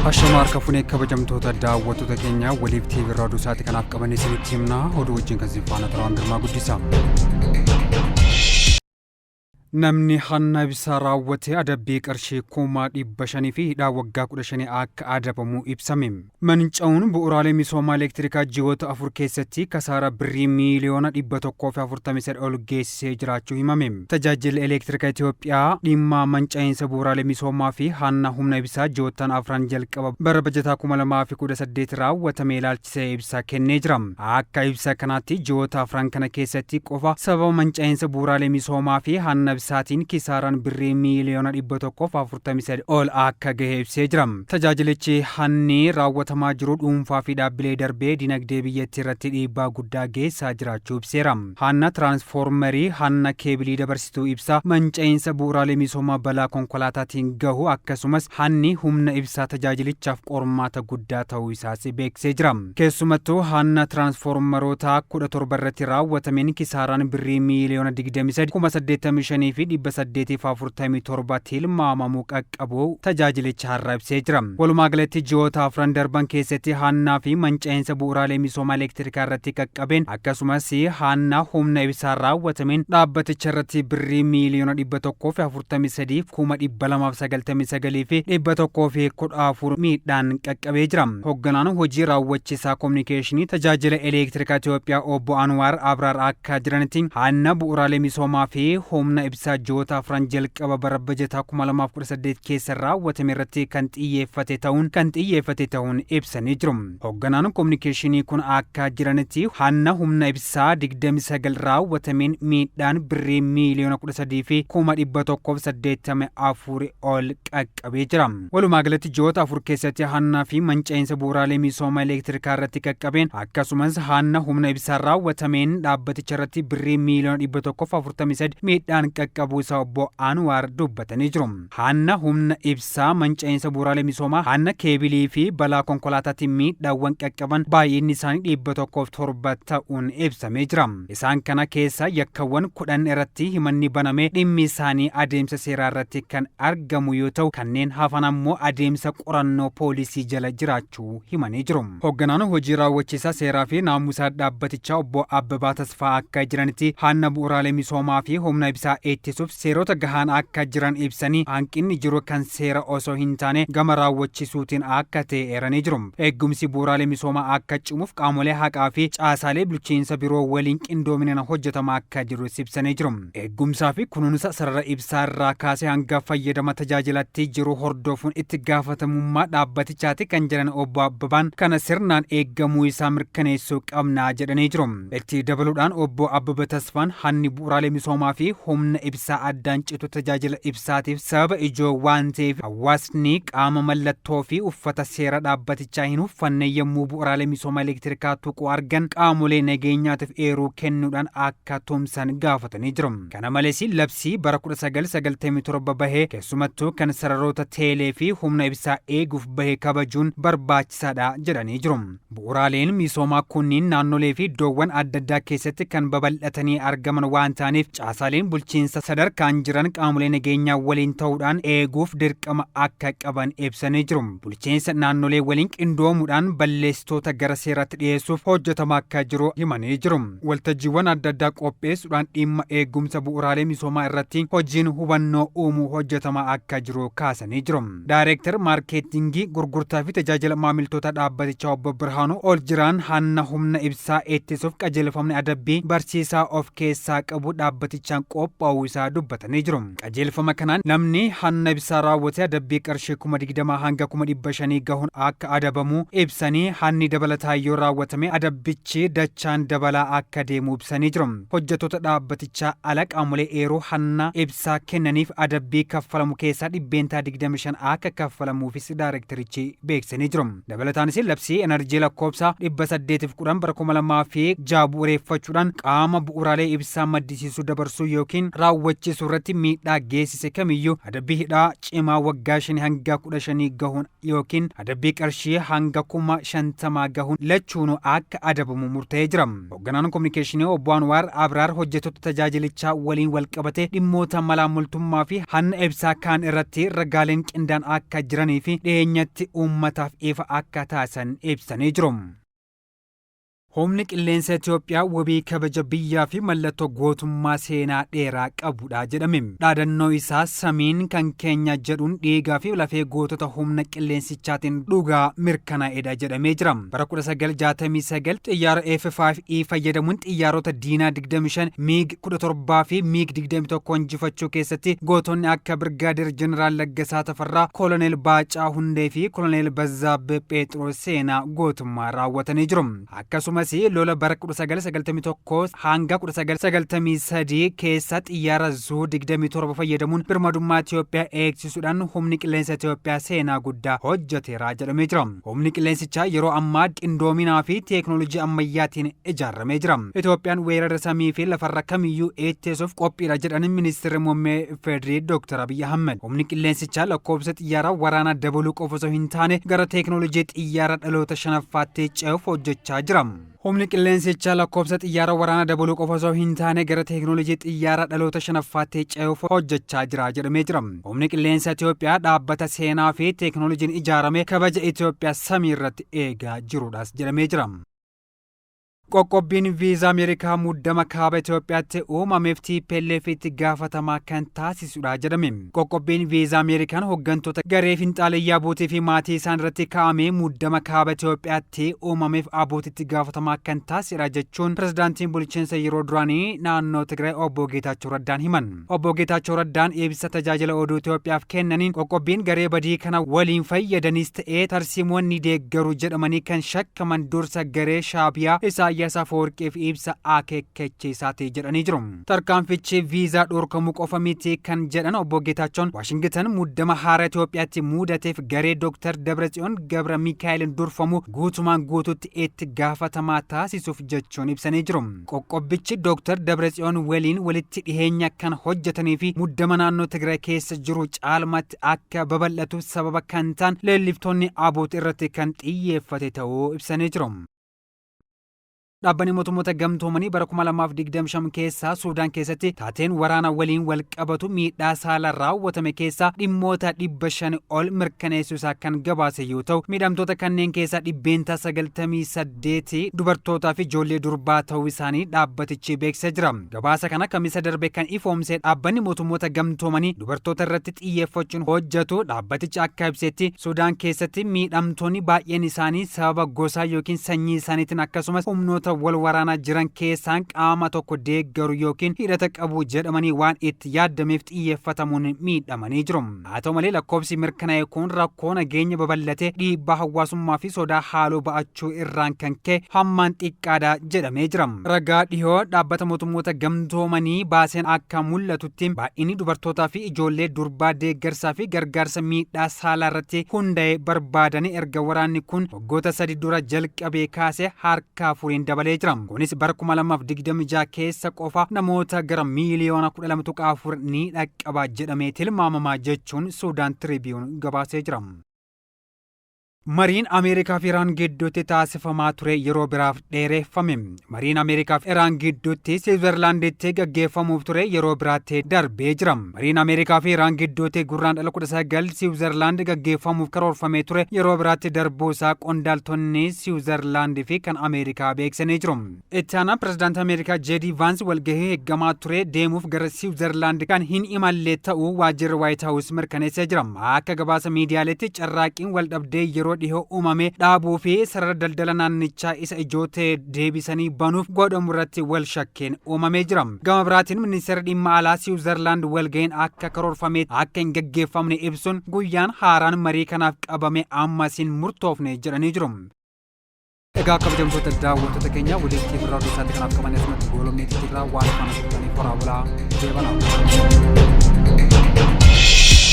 Ashama harka funee kabajamtoota daawwattoota keenya waliif TV irraa oduu sa'aatii kanaaf qabanne isinitti himna. Oduu wajjin kan isin faana turan Girmaa Guddisa. Namni hanna ibsaa raawwate adabbii qarshii 500,000 fi hidhaa waggaa 15 akka adabamu ibsame. Manca'uun bu'uuraalee misoomaa elektirikaa ji'oota 4 keessatti kasaaraa birrii miiliyoona 143 ol geessisee jiraachuu himame. Tajaajilli Elektirikaa Itiyoophiyaa dhimma manca'iinsa bu'uuraalee misoomaa fi hanna humna ibsaa ji'oottan afran jalqaba bara bajataa 2018 raawwatame ilaalchisee ibsa kennee jira. Akka ibsa kanaatti ji'oota afran kana keessatti qofa sababa manca'iinsa bu'uuraalee misoomaa fi hanna ibsaatiin kisaaraan birrii miiliyoona 143 ol akka gahe ibsee jira. Tajaajilichi hanni raawwatamaa jiru dhuunfaa fi dhaabbilee darbee dinagdee biyyattii irratti dhiibbaa guddaa geessaa jiraachuu ibseera. Hanna tiraansfoormarii, hanna keebilii dabarsituu ibsaa, manca'iinsa bu'uuraalee misoomaa balaa konkolaataatiin gahu akkasumas hanni humna ibsaa tajaajilichaaf qormaata guddaa ta'uu isaas beeksisee jira. Keessumattuu hanna tiraansfoormarootaa 17 irratti raawwatameen kisaaraan birrii miiliyoona 23, 85,847 tilmaamamu qaqqabuu tajaajilichi har'a ibsee jira. Walumaagalatti ji'oota afran darban keessatti hannaa fi manca'iinsa bu'uuraalee misoomaa elektirikaa irratti qaqqabeen akkasumas hanna humna ibsaa raawwatameen dhaabbaticha irratti birrii miiliyoona 143, 299,114 miidhaan qaqqabee jira. Hogganaan hojii raawwachiisaa kominikeeshinii tajaajila elektirikaa Itoophiyaa obbo Anwaar Abraar akka jiranitti hanna bu'uuraalee misoomaa fi humna ibsaa ji'oota afran jalqaba bara bajataa 2018 keessa raawwatame irratti kan xiyyeeffate ta'uun kan xiyyeeffate ta'uun ibsanii jiru. Hogganaan kominikeeshinii kun akka jiranitti hanna humna ibsaa 29 raawwatameen miidhaan birrii miiliyoona 13 fi 184,000 ol qaqqabee jira. Walumaa galatti ji'oota 4 keessatti hannaa fi manca'iinsa bu'uuraalee misooma elektirikaa irratti qaqqabeen akkasumas hanna humna ibsaa raawwatameen dhaabbaticha irratti birrii miiliyoona 143 miidhaan qaqqabuu isaa obbo Anwaar dubbatanii jiru. Hanna humna ibsaa, manca'iinsa bu'uuraalee misoomaa, hanna keebilii fi balaa konkolaataatiin miidhaawwan qaqqaban baay'inni isaanii 107 ta'uun ibsamee jira. Isaan kana keessaa yakkawwan 10 irratti himanni banamee dhimmi isaanii adeemsa seeraa irratti kan argamu yoo ta'u, kanneen hafan ammoo adeemsa qorannoo poolisii jala jiraachuu himanii jiru. Hogganaan hojii raawwachiisaa seeraa fi naamusaa dhaabbatichaa obbo Abbabaa Tasfaa akka jiranitti, hanna bu'uuraalee misoomaa fi humna ibsaa ittisuuf seerota gahaan akka jiran ibsanii, hanqinni jiru kan seera osoo hin taane gama raawwachisuutiin akka ta'e eeranii jiru. Eeggumsi bu'uuraalee misoomaa akka cimuuf qaamolee haqaa fi caasaalee bulchiinsa biroo waliin qindoominaan hojjetamaa akka jirus ibsanii jiru. Eeggumsaa fi kunuunsa sarara ibsaa irraa kaasee hanga fayyadama tajaajilatti jiru hordofuun itti gaafatamummaa dhaabbatichaati kan jedhan Obbo Abbabaan, kana sirnaan eeggamuu isaa mirkaneessuu qabna jedhanii jiru. Itti dabaluudhaan Obbo Abbaba Tasfaan hanni bu'uuraalee misoomaa fi humna ibsaa addaan citu tajaajila ibsaatiif sababa ijoo waan ta'eef hawaasni qaama mallattoo fi uffata seera dhaabbatichaa hin uffanne yommuu bu'uuraalee misooma elektirikaa tuqu argan qaamolee nageenyaatiif eeruu kennuudhaan akka tumsan gaafatanii jiru. Kana malees labsii bara 1997 bahe keessumattuu kan sararoota teelee fi humna ibsaa eeguuf bahe kabajuun barbaachisaadha jedhanii jiru. Bu'uuraaleen misoomaa kunniin naannolee fi iddoowwan adda addaa keessatti kan babal'atanii argaman waan ta'aniif caasaaleen bulchiinsa sadarkaan jiran qaamolee nageenyaa waliin ta'uudhaan eeguuf dirqama akka qaban ibsanii jiru. Bulchiinsa naannolee waliin qindoomuudhaan balleessitoota gara seeraatti dhiyeessuuf hojjetamaa akka jiru himanii jiru. Waltajjiiwwan adda addaa qopheessuudhaan dhimma eegumsa bu'uuraalee misoomaa irratti hojiin hubannoo uumuu hojjetamaa akka jiru kaasanii jiru. Daayreektar Maarkeettingii, Gurgurtaa fi Tajaajila Maamiltootaa dhaabbatichaa Obbo Birhaanuu Oljiraan hanna humna ibsaa ittisuuf qajeelfamni adabbii barsiisaa of keessaa qabu dhaabbatichaan qophaa'uu isaa dubbatanii jiru. Qajeelfama kanaan namni hanna ibsaa raawwate adabbii qarshii 20,000 hanga 500,000 gahuun akka adabamu ibsanii hanni dabalataa yoo raawwatame adabbichi dachaan dabalaa akka deemu ibsanii jiru. Hojjettoota dhaabbatichaa ala qaamolee eeruu hanna ibsaa kennaniif adabbii kaffalamu keessaa 25% akka kaffalamuufis daarektarichi beeksisanii jiru. Dabalataanis labsii enerjii lakkoofsa 810 bara 2006 bu'ureeffachuudhaan qaama bu'uuraalee ibsaa maddisiisuu dabarsuu yookiin raawwachuu raawwachiisuu irratti miidhaa geessise kamiyyuu adabbii hidhaa cimaa waggaa 5 hanga 15 gahuun yookiin adabbii qarshii hanga 50,000 gahuun lachuunuu akka adabamu murta'ee jira. Hoogganaan Kominikeeshinii Obbo Anwaar Abraar hojjettoota tajaajilichaa waliin walqabatee dhimmoota malaammaltummaa fi hanna ibsaa kaan irratti ragaaleen qindaa'an akka jiranii fi dhiyeenyatti uummataaf ifa akka taasisan ibsanii jiru. Humni qilleensa Itoophiyaa wabii kabaja biyyaa fi mallattoo gootummaa seenaa dheeraa qabudha jedhame. Dhaadannoo isaa samiin kan keenya jedhuun dhiigaa fi lafee gootota humna qilleensichaatiin dhugaa mirkanaa'edha jedhamee jira. Bara 1969 xiyyaara F5E fayyadamuun xiyyaarota diinaa 25, MiG 17 fi MiG 21 injifachuu keessatti gootonni akka Birgaadeer Jeneraal Laggasaa Tafarraa, Koloneel Baacaa Hundee fi Koloneel Bazzaabbee Phexroos seenaa gootummaa raawwatanii jiru. Akkasumas lola bara 1991 hanga 1993 keessa xiyyaara Zuu 27 fayyadamuun birmadummaa Itoophiyaa eegsisuudhaan humni qilleensa Itoophiyaa seenaa guddaa hojjeteera jedhamee jira. Humni qilleensichaa yeroo ammaa qindoominaa fi teeknooloojii ammayyaatiin ijaaramee jira. Itoophiyaan weerara samii fi lafarra kamiyyuu ittisuuf qophiidha jedhan Ministeerri Muummee FDRI Dr. Abiyyi Ahmed. Humni qilleensichaa lakkoofsa xiyyaara waraanaa dabaluu qofa osoo hin taane gara teeknooloojii xiyyaara dhaloota shanaffaatti ce'uuf hojjechaa jira. Humni qilleensichaa lakkoofsa xiyyaara waraanaa dabaluu qofa osoo hin taane gara teeknooloojii xiyyaara dhaloota shanaffaatti ce'uuf hojjechaa jira jedhamee jira. Humni qilleensa Itoophiyaa dhaabbata seenaa fi teeknooloojiin ijaarame kabaja Itoophiyaa samii irratti eegaa jirudhas jedhamee jira. Qoqqobbiin viizaa Ameerikaa muddama kaaba Itoophiyaatti uumameef TPLF itti gaafatamaa kan taasisudha jedhame. Qoqqobbiin viizaa Ameerikaan hooggantoota garee finxaaleyyaa ABUT fi maatii isaan irratti kaa'amee muddama kaaba Itoophiyaatti uumameef ABUT itti gaafatamaa kan taasisedha jechuun pirezidaantiin bulchiinsa yeroo duraanii naannoo Tigraay Obbo Geetaachoo Raddaan himan. Obbo Geetaachoo Raddaan ibsa tajaajila oduu Itoophiyaaf kennaniin qoqqobbiin garee badii kana waliin fayyadanis ta'ee tarsiimoon ni deeggaru jedhamanii kan shakkaman dursa garee Shaabiyaa Isaayyaas Afawarqiif ibsa akeekkachiisaati jedhanii jiru. Tarkaanfichi viizaa dhorkamuu qofa miti kan jedhan Obbo Geetaachoon, Waashingitan muddama haaraa Itoophiyaatti mudateef garee Dr. Dabratsiyoon Gabra Mikaa'eliin durfamu guutumaan guututti itti gaafatamaa taasisuuf jechuun ibsanii jiru. Qoqqobbichi Dr. Dabratsiyoon waliin walitti dhiheenya kan hojjetanii fi muddama naannoo Tigraay keessa jiru caalmaatti akka babal'atu sababa kan ta'an leelliftoonni ABUT irratti kan xiyyeeffate ta'uu ibsanii jiru. Dhaabbanni mootummoota gamtoomanii bara 2025 keessaa Suudaan keessatti taateen waraana waliin wal qabatu miidhaa saala raawwatame keessaa dhimmoota 500 ol mirkaneessuu isaa kan gabaase yoo ta'u, miidhamtoota kanneen keessaa 98% dubartootaa fi ijoollee durbaa ta'uu isaanii dhaabbatichi beeksisee jira. Gabaasa kana Kamisa darbe kan ifoomse dhaabbanni mootummoota gamtoomanii dubartoota irratti xiyyeeffachuun hojjetu dhaabbatichi akka ibsetti, Sudaan keessatti miidhamtoonni baay'een isaanii sababa gosaa yookiin sanyii isaaniitiin akkasumas humnoota wal waraanaa jiran keessaan qaama tokko deeggaru yookiin hidhata qabu jedhamanii waan itti yaadameef xiyyeeffatamuun miidhamanii jiru. Haa ta'u malee, lakkoofsi mirkanaa'e kun rakkoo nageenya babal'ate, dhiibbaa hawaasummaa fi sodaa haaloo ba'achuu irraan kan ka'e hammaan xiqqaadha jedhamee jira. Ragaa dhihoo dhaabbata mootummoota gamtoomanii baaseen akka mul'atutti, baay'inni dubartootaa fi ijoollee durbaa deeggarsaa fi gargaarsa miidhaa saalaa irratti hunda'e barbaadanii erga waraanni kun waggoota 3 dura jalqabee kaasee harka afuriin dabalee jira. Kunis bara 2026 keessa qofa namoota gara miiliyoona 12.4 ni dhaqqaba jedhamee tilmaamamaa jechuun Suudaan Tribune gabaasee jira. Mariin Ameerikaa fi Iraan gidduutti taasifamaa ture yeroo biraaf dheereffame. Mariin Ameerikaa fi Iraan gidduutti Siwiizerlaanditti gaggeeffamuuf ture yeroo biraatti darbee jira. Mariin Ameerikaa fi Iraan gidduutti Gurraandhala 19 Siwiizerlaand gaggeeffamuuf karoorfamee ture yeroo biraatti darbuu isaa qondaaltonni Siwiizerlaand fi kan Ameerikaa beeksisanii jiru. Itti aanaan pirezidaantii Ameerikaa JD Vaans walgahii eeggamaa ture deemuuf gara Siwiizerlaand kan hin imalle ta'uu waajjirri Waayit Haawus mirkaneessee jira. Akka gabaasa miidiyaaleetti, carraaqqiin waldhabdee yeroo dhihoo uumame dhaabuu fi sarara daldala naannichaa isa ijoo ta'e deebisanii banuuf godhamu irratti wal shakkeen uumamee jira. Gama biraatiin, ministeerri dhimma alaa Siwiizerlaand walgahiin akka karoorfamee akka hin gaggeeffamne ibsuun guyyaan haaraan marii kanaaf qabame ammas hin murtoofne jedhanii jiru. Egaa kabajamtoota daawwattoota keenya, walitti birraa oduu isaatti kanaaf qaban asumatti goolomneetti jirra. Waan faana turtaniif horaa bulaa, deebanaa.